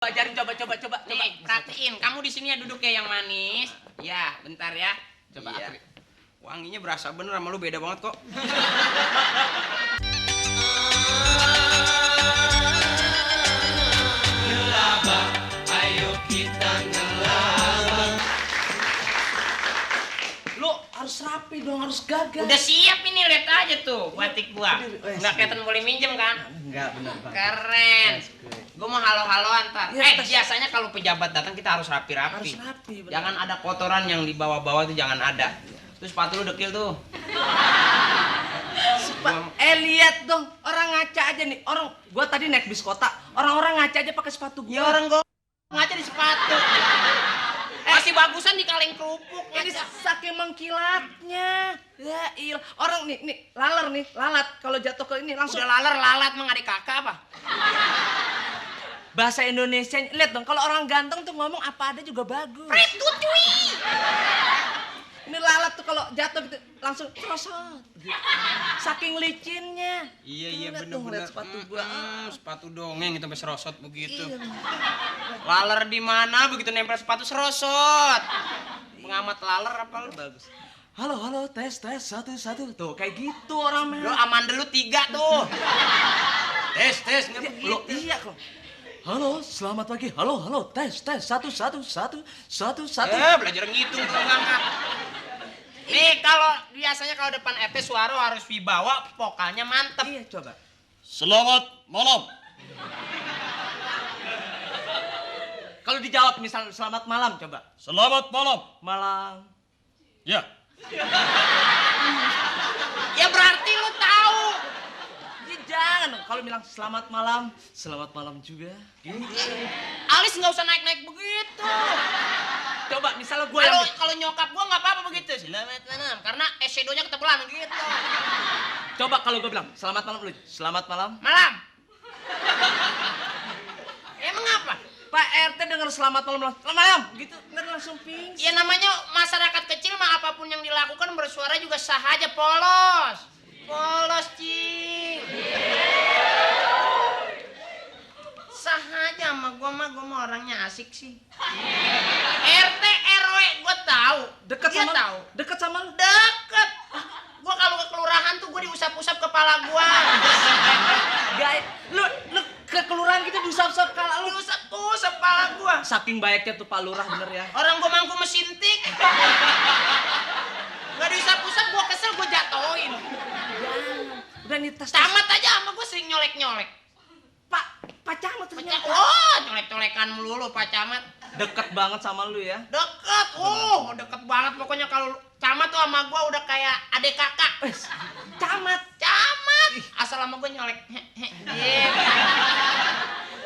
Ajarin coba. Nih, perhatiin. Kamu di sini ya duduk ya yang manis. Ya, bentar ya. Coba Iya. Akri. Wanginya berasa bener sama lu, beda banget kok. Ngelaba, ayo kita ngelaba. Lu harus rapi dong, harus gagah. Udah siap ini, lihat aja tuh batik gua. Nggak kelihatan boleh minjem kan? Enggak, benar Bang. Keren. Gua mau halo-haloan ntar. Ya, Biasanya kalau pejabat datang kita harus rapi-rapi. Harus rapi, bener. Jangan ada kotoran yang di bawah-bawah tuh, jangan ada. Terus sepatu lu dekil tuh. Lihat dong, orang ngaca aja nih. Gua tadi naik bis kota, orang-orang ngaca aja pakai sepatu gua. Ya orang gua ngaca di sepatu. Masih bagusan di kaleng kerupuk. Ini saking mengkilatnya. Ya ilah, orang nih lalat kalau jatuh ke ini langsung Udah lalat mah adik kakak apa? bahasa Indonesia. Lihat dong, kalau orang ganteng tuh ngomong apa ada juga bagus. Pretutui. Ini lalat tuh kalau jatuh gitu langsung rosot. Saking licinnya. Iya Lihat dong, bener-bener. lihat sepatu gua. Sepatu dongeng itu sampai serosot begitu. Iya. Laler di mana begitu nempel sepatu serosot. Pengamat laler apa lu? Bagus. Halo, tes, satu. Tuh, kayak gitu orang mah. Lu amandel lu 3 tuh. Tes Lo iya kok. Halo, selamat pagi. Halo, tes, satu. Belajar ngitung tuh ngangkat. Nih kalau biasanya kalau depan RT suara harus wibawa, vokalnya mantep. Iya, coba. Selamat malam. Kalau dijawab misal selamat malam, coba. Selamat malam. Malam. Ya. Ya berarti lu tahu. Ya, jangan dong. Kalau bilang selamat malam juga. Gitu. Alis nggak usah naik begitu. Coba misalnya gue yang Kalau nyokap gua nggak apa-apa begitu. Selamat malam. Karena shadow-nya ketebelan gitu. coba kalau gue bilang selamat malam lu. Selamat malam. Malam. Emang apa? Pak RT dengar selamat malam gitu nggak langsung pingsan. Ya namanya masyarakat kecil mah apapun yang dilakukan bersuara juga sah aja, polos. Polos, Cing. Sah aja sama gua mah orangnya asik sih. RT RW gua tahu. Deket Dia sama tahu. Deket sama lu. Deket. Gua kalau ke kelurahan tuh gua diusap-usap kepala gua. Guys, lu ke kelurahan gitu diusap-usap kepala lu. Diusap-usap kepala gua. Saking baiknya tuh Pak Lurah bener ya. Orang gua mangku mesin tik. Gak diusap-usap gua kesel gua jatoin. Udah nih tas. Camat aja sama gua sering nyolek-nyolek. Pak Camat ternyata. Oh, nyolek-colekan melulu Pak Camat. Deket banget sama lu ya. Deket, deket banget pokoknya kalau Camat tuh sama gua udah kayak adik kakak. Camat. Camat, asal sama gua nyolek. Gitu.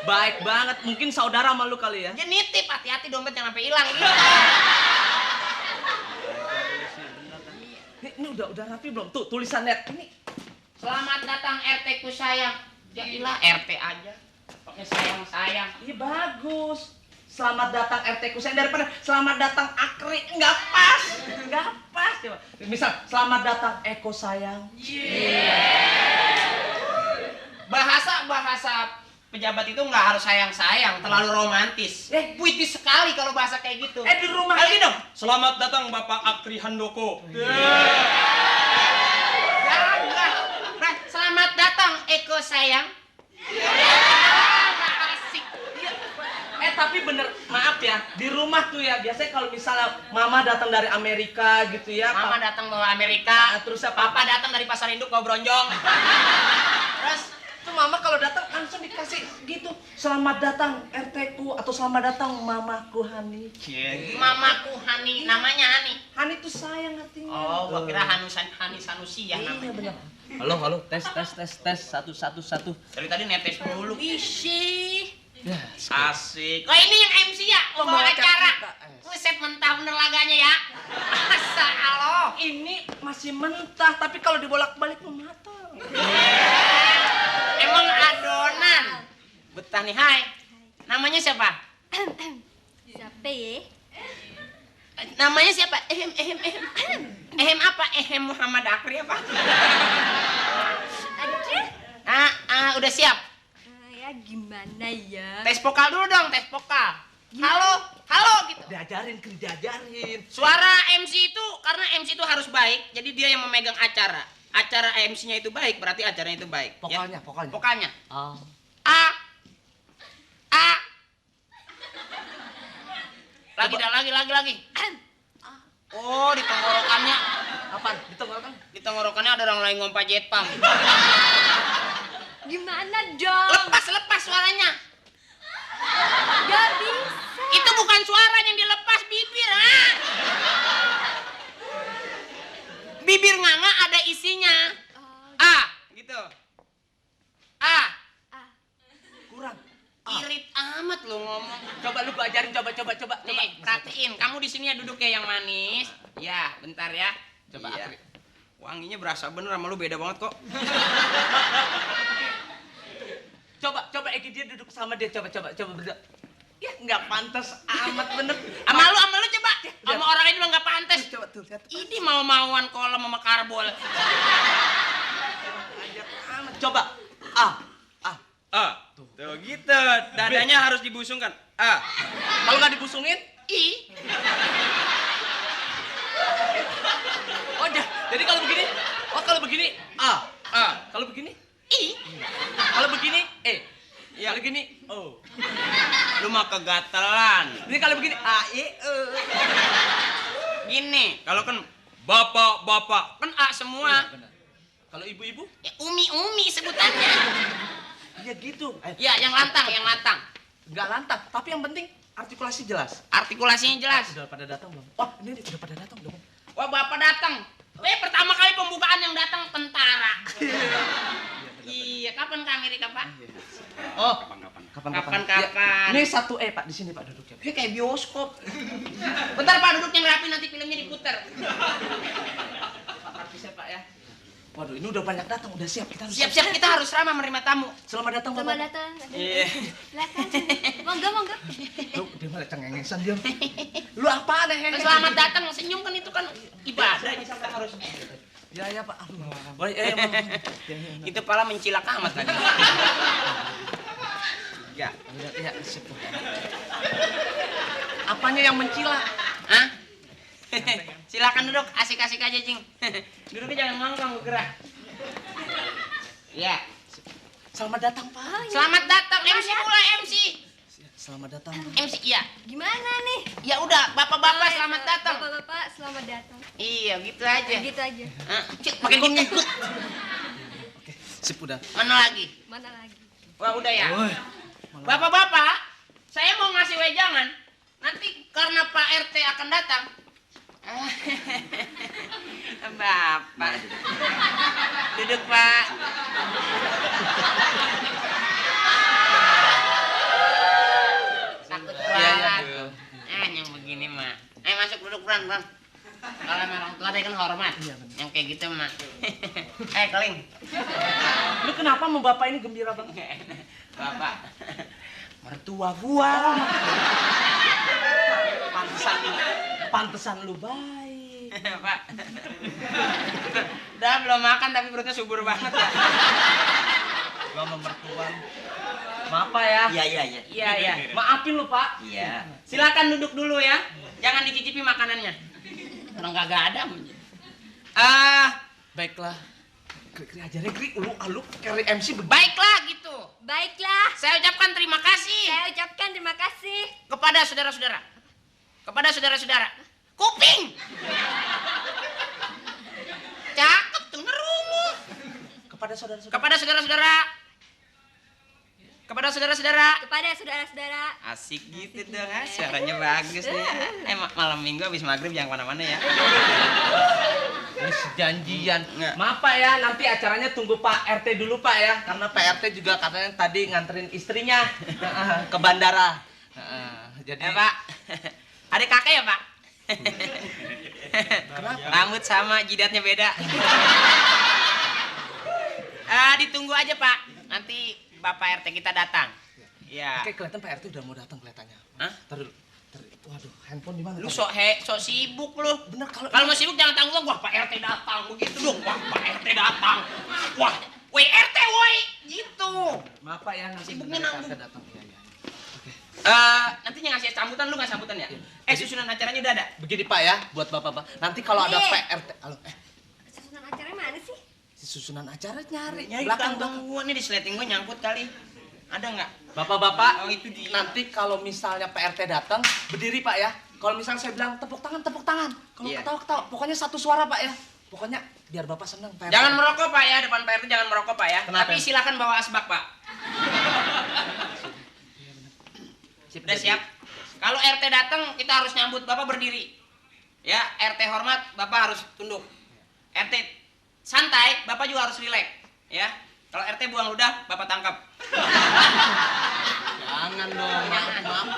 Baik banget. Mungkin saudara sama lu kali ya. Dia nitip, hati-hati dompet jangan sampai hilang gitu. Ini udah rapi belum? Tuh tulisan net. Ini Selamat datang RT ku sayang. Ya ilah RT aja. Pakai sayang-sayang. iya bagus. Selamat datang RT ku sayang daripada selamat datang Akri. Nggak pas. Coba. Misal selamat datang Eko sayang. Bahasa pejabat itu nggak harus sayang-sayang, terlalu romantis. Puitis sekali kalau bahasa kayak gitu. Di rumah Lagi dong. Selamat datang Bapak Akri Handoko. Gagah. Nah, selamat datang Eko sayang. Nggak asik. Tapi bener, maaf ya, di rumah tuh ya, biasanya kalau misalnya mama datang dari Amerika gitu ya. Mama datang bawa Amerika, terus papa datang dari pasar induk bawa bronjong. Terus tuh mama kalau datang langsung dikasih gitu. Selamat datang RT ku atau selamat datang mamaku Hani. mamaku Hani, namanya Hani. Hani tuh sayang artinya. Oh, gua kira Hani Sanusi ya Iya namanya. bener. Halo, tes satu. Dari tadi netes mulu. Isi. Ya, Asik. Oh ini yang MC ya, membawa Membawa acara. acara. Buset mentah bener laganya ya. Masa Allah. ini masih mentah, tapi kalau dibolak-balik matang. Emang adonan. Betah nih, hai. Namanya siapa? Siapa ya? Namanya siapa? Ehem apa? Ehem Muhammad Akri apa? Ada? Udah siap? Ya gimana ya? Tes vokal dulu dong, tes vokal. Halo, halo gitu. Diajarin, diajarin. Suara MC itu, karena MC itu harus baik, jadi dia yang memegang acara. Acara MC-nya itu baik, berarti acaranya itu baik. Vokalnya, ya? vokalnya. Vokalnya. Oh. A. Lagi. Oh, di tenggorokannya. Apaan? Di tenggorokan? Di tenggorokannya ada orang lain ngompa jetpam. Gimana dong? Lepas suaranya. Gak bisa. Itu bukan suara yang dilepas, bibir, ha? Bibir nganga ada isinya. A, gitu. A. Kurang. Irit amat lo ngomong. Coba lu gua ajarin, coba. Nih, perhatiin. Kamu di sini ya duduknya yang manis. Ya, bentar ya. Coba, Iya. Akri. Wanginya berasa bener sama lu, beda banget kok. Coba Eki dia duduk sama dia, coba berdua. Ya nggak pantas amat bener. Sama lu coba. Sama orang ini lo nggak pantas. Coba tuh, lihat. Ini mau-mauan kolam sama karbol. Ajar amat. Coba. A. Tuh gitu. Dadanya harus dibusungkan. A. Kalau nggak dibusungin, I. oh jadi kalau begini, A. Kalau begini, I. kalau begini, E. Ya. Kalau gini, O. Lu mah kegatelan. Ini kalau begini, A, E, E. Gini, kalau kan Bapak. kan A semua. Benar. Kalau ibu-ibu, Ya, umi sebutannya. ya gitu. Ya, yang lantang. Nggak lantang, tapi yang penting artikulasi jelas. Artikulasinya jelas. Sudah pada datang belum? Wah, ini udah pada datang belum? Wah, Bapak datang. Pertama kali pembukaan yang datang tentara. Iya, kapan ke Amerika, Pak? Oh, Kapan? Ya, ini 1E, Pak, di sini Pak duduknya. Ini kayak bioskop. Bentar, Pak, duduk yang rapi, nanti filmnya diputar. Bisa Pak ya. Waduh, ini udah banyak datang, udah siap kita harus Siap-siap, kita harus ramah menerima tamu. Selamat datang Selamat Bapak. datang. Iya. Silakan. Monggo. Lu dia malah cengengesan dia. Lu apaan deh? Selamat datang, senyum kan itu kan ibadah. Kita harus. Ya Pak. Aduh. Baik, Itu pala mencilak amat tadi. Ya. Ya, sip. Apanya yang mencila? Hah? Silakan duduk, asik-asik aja, Cing. Duduknya jangan ngangkang, gerak. Ya. Selamat datang Pak. Selamat datang, MC mulai MC. Selamat datang. MC, iya. Gimana nih? Ya udah, bapak-bapak selamat datang. Bapak-bapak selamat datang. Iya, gitu aja. Gitu aja. Cik, makin ngikut. Oke, sip udah. Mana lagi? Mana lagi? Wah, udah ya. Woi. Bapak-bapak, saya mau ngasih wejangan. Nanti karena Pak RT akan datang. Bapak. Duduk, Pak. Takut banget. Yang begini, Mak. Masuk duduk, Bang. Kalau memang orang tua tadi kan hormat. Yang kayak gitu, Mak. Keling. Lu kenapa sama Bapak ini gembira banget? Bapak. Mertua gua. Pantesan lu baik. Pak. Udah belum makan tapi perutnya subur banget ya. Gua sama mertua. Maaf Pak ya. Iya. Maafin lu Pak. Iya. Silakan duduk dulu ya. Jangan dicicipi makanannya. Orang kagak ada. Baiklah. Kri ajarin Kri, lu carry MC begitu. Baiklah gitu. Baiklah. Saya ucapkan terima kasih Saya ucapkan terima kasih. kepada saudara-saudara. Kepada saudara-saudara. Kuping. Cakep tuh ngerungu. Kepada saudara-saudara. Kepada saudara-saudara. Kepada saudara-saudara. Kepada saudara-saudara. Asik gitu dong, suaranya bagus nih. Malam minggu habis maghrib jangan kemana-mana ya. Ini janjian. Nggak. Maaf Pak ya, nanti acaranya tunggu Pak RT dulu Pak ya. Karena Pak RT juga katanya tadi nganterin istrinya ke bandara. Jadi Pak. Adik kakek ya, Pak? Rambut sama, jidatnya beda. Ditunggu aja, Pak. Nanti Bapak RT kita datang. Iya. Oke, kelihatan Pak RT udah mau datang kelihatannya. Hah? Taruh. Waduh, handphone di mana? Lu Pak? sok sibuk lu. Bener Kalau mau sibuk jangan tanggung, wah Pak RT datang begitu dong. Wah Pak RT datang. Wah, woi RT woi. Gitu. Maaf Pak ya, nanti Sibuknya bentar nanggung. RT datang. Iya, iya. Nantinya ngasih sambutan, lu nggak sambutan ya? Susunan acaranya udah ada. Begini Pak ya, buat Bapak-bapak. Nanti kalau ada Nih. PRT, halo, Susunan acaranya mana sih? si susunan acara nyari Nyari belakang kantong gua nih, di sleting gua nyangkut kali. Ada nggak? Bapak-bapak, Oh, itu dia. nanti kalau misalnya PRT datang, berdiri Pak ya. Kalau misalnya saya bilang tepuk tangan, tepuk tangan. Kalau Iya. ketawa-ketawa, pokoknya satu suara Pak ya. Pokoknya biar Bapak senang PRT. Jangan merokok Pak ya, depan PRT jangan merokok Pak ya. Kenapa? Tapi silakan bawa asbak Pak. Udah siap? Kalau RT datang kita harus nyambut, Bapak berdiri. Ya, RT hormat, Bapak harus tunduk. RT santai, Bapak juga harus rileks. Ya, kalau RT buang ludah, Bapak tangkap. Jangan dong, Jangan. maaf